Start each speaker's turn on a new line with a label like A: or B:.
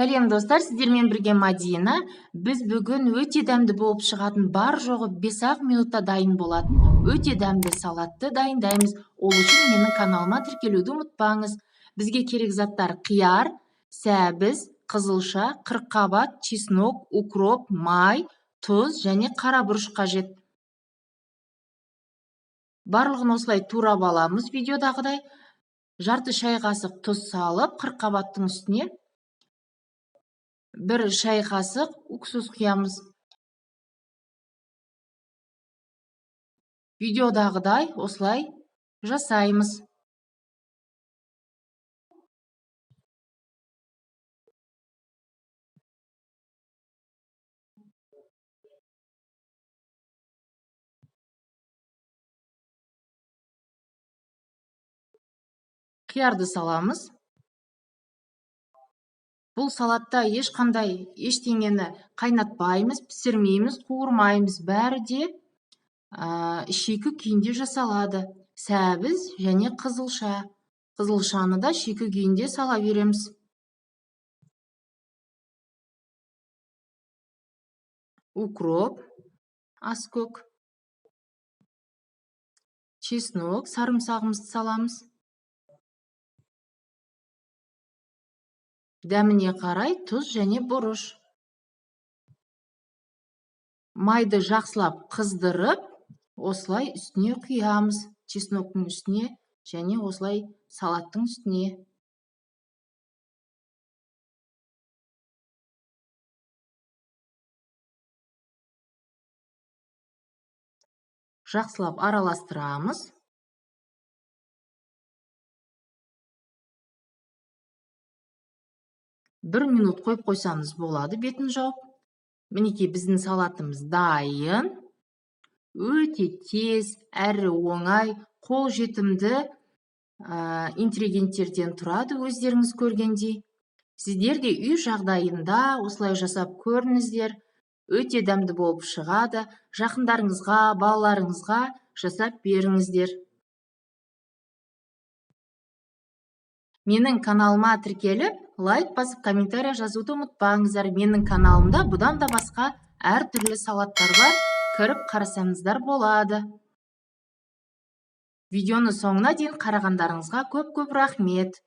A: Сәлем, достар! Сіздермен бірге Мадина. Біз бүгін өте дәмді болып шығатын, бар жоғы 5-ақ минутта дайын болатын өте дәмді салатты дайындаймыз. Ол үшін менің каналыма тіркелуді ұмытпаңыз. Бізге керек заттар: қияр, сәбіз, қызылша, қырыққабат, чеснок, укроп, май, тұз және қара бұрыш қажет. Барлығын осылай турап аламыз видеодағыдай. Жарты шай қасық тұз салып, қырыққабаттың үстіне 1 шай қасық уксус құямыз. Видеодағыдай осылай жасаймыз. Қиярды саламыз. Бұл салатта ешқандай ештеңені қайнатпаймыз, пісірмейміз, қуырмаймыз. Бәрі де шикі күйінде жасалады. Сәбіз және қызылша. Қызылшаны да шикі күйінде сала береміз. Укроп, аскөк, чеснок, сарымсағымызды саламыз. Дәміне қарай тұз және бұрыш. Майды жақсылап қыздырып, осылай үстіне құямыз. Чесноктың үстіне және осылай салаттың үстіне. Жақсылап араластырамыз. 1 минут қойып қойсаңыз болады, бетін жауып. Мінекей, біздің салатымыз дайын. Өте тез, әрі оңай, қолжетімді ингредиенттерден тұрады, өздеріңіз көргендей. Сіздер де үй жағдайында осылай жасап көріңіздер. Өте дәмді болып шығады. Жақындарыңызға, балаларыңызға жасап беріңіздер. Менің каналыма тіркеліп, лайк басып, комментария жазуды ұмытпаңыздар. Менің каналымда бұдан да басқа әртүрлі салаттар бар. Кіріп қарасаңыздар болады. Видеоны соңына дейін қарағандарыңызға көп-көп рахмет.